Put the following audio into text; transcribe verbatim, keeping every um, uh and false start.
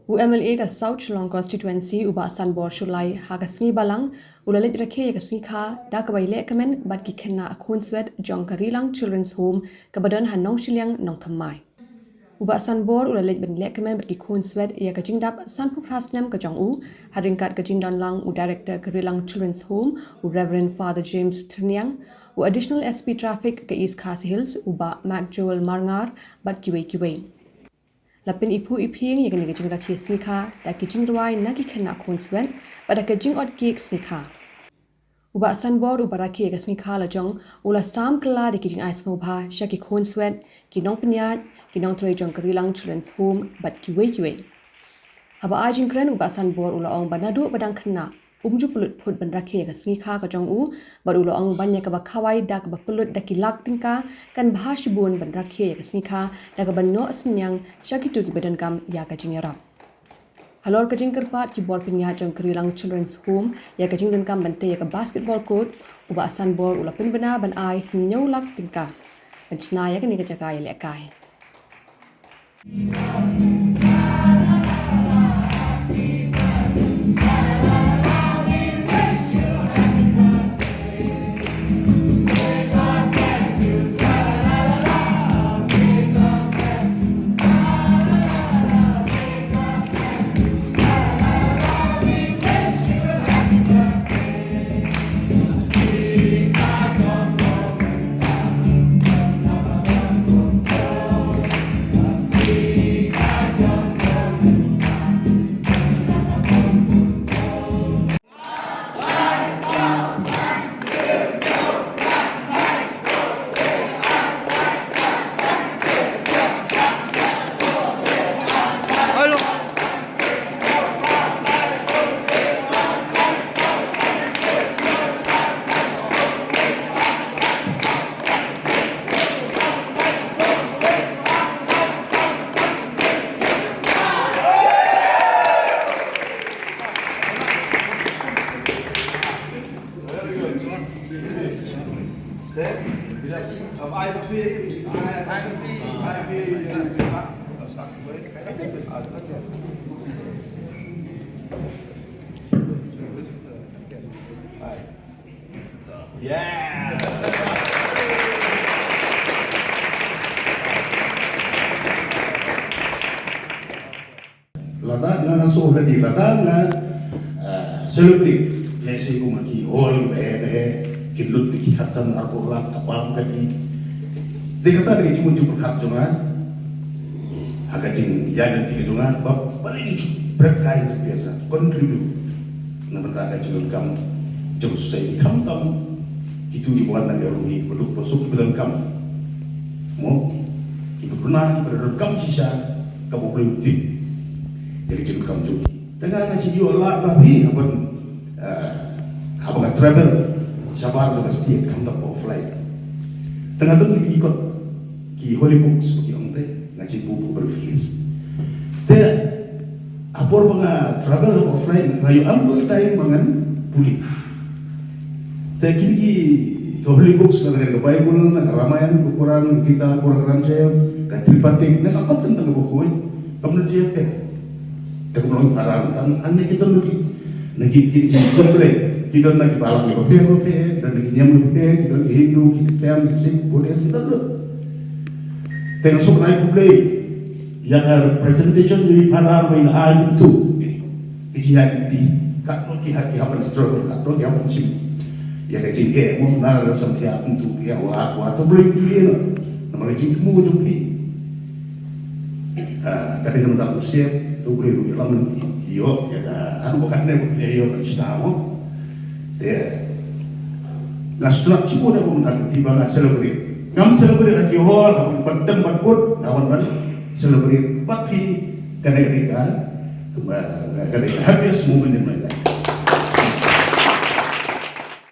U M L A ka South Shillong Constituency, u Bah Sanbor Shullai, ha ka sngi Balang, u la leit rakhe ïa ka sngi kha da kaba ïalehkmen bad ki khynnah khun swet jong ka Rilang Children's Home kaba don ha Nongshiliang, Nongthymmai. U Bah Sanbor u la leit ban lehkmen bad ki khun swet ïa ka jingdap sanphew phra snem ka jong u, ha ryngkat ka jingdon lang u Director ka Rilang Children's Home, u Reverend Father James Tyrniang, u Additional S P Traffic ka East Khasi Hills, u Bah Mac Joel Marngar, bad kiwei kiwei. La pyniphuh iphieng ïa kane ka jingrakhe sngi kha da ki jingrwai na ki khynnah khun swet bad da ka jingot cake sngi kha. U Bah Sanbor uba rakhe ïa ka sngi kha la jong u la sam kylla da ki jingai sngewbha sha ki khun swet, ki nongpynïaid, ki nongtrei jong ka Rilang Children's Home bad kiwei kiwei. Haba ai jingkren, u Bah Sanbor u la ong ba naduh ba dang khynnah um ju pynlut phut ban rakhe ïa ka sngi kha ka jong u, bad u la ong ban ïa kaba khawai da kaba pynlut da ki lak tyngka kan bha shibun ban rakhe ïa ka sngi kha da kaba noh synñiang sha kito kiba donkam ïa ka jingïarap. Halor ka jingkyrpad ki bor pynïaid jong ka Rilang Children's Home ïa ka jingdonkam ban tei ïa ka basketball court, u Bah Sanbor u la pynbna ban ai hynñiew lak tyngka ban shna ïa kane ka jaka ïalehkai. Lada nga nga sngewthuh, lada nga, eh, celebrate, lehse kum ki hall kiba heh ba heh, ki lut ki khatsan arphew lak, ka bam ka dih. Te kata ka dei ka jingmut jingpyrkhat jong nga ha ka jingïaid lynti ka jong nga ba balei ngin shu bret kai, interfere, contribute na bynta ka jingdonkam jong society, khamtam kito kiba wan na ka ri, kiba duk ba suk, kiba donkam, mo, kiba duna, kiba donkam shisha, kaba U Blei u tip ïa ka jingdonkam jong ki. Te nga nga shu ïoh lad ba phi, haba, eh, haba nga travel shabar jong ka state, khamtam ba offline, te nga don ki kot, ki holy books ba ki ong te, nga shu buh buh briefcase. Te ha por ba nga travel offline, nga ïoh ample time ba ngan pule. Te kine ki, ka holy books, na ka Bible, na ka Ramayan, ka Quran, ka Gita, Quran Granth Sahib, ka Tripadik, na ka kot khamtam kaba khuid, kam don jingïapher. Te kumno para tang, hangne ki don ki, na ki, ki, ki don Blei, ki don na ki balang kiba pher ba pher, ki don na ki niam kiba pher, ki don ki Hindu, ki Christian, ki Sikh, Buddhist, ki don lut. Te nga sngewbha khublei ïa ka representation jong i Father ba i la ai kumtu. Ki jingïaid lynti, katno ki hap, ki hap ban struggle, katno ki hap ban shim ïa ka jingeh, mo, na la sam ki hap kumtu, ki hap wad wad, to Blei u ïohi noh. Namar ka jingthmu ka jong phi, ah, ka dei namar ka mynsiem, to Blei u ïalam lynti, ïoh ïa ka, haduh ba katne ba phi ïoh ban sdang, mo. Te nga sngewthuh shibun ïa ka bynta ka, te ba nga celebrate. Ngam celebrate ha ki hall, ha ban tem ban put, ha ban ban celebrate. Bad phi, kane ka dei ka, ka dei ka happiest moment in my life.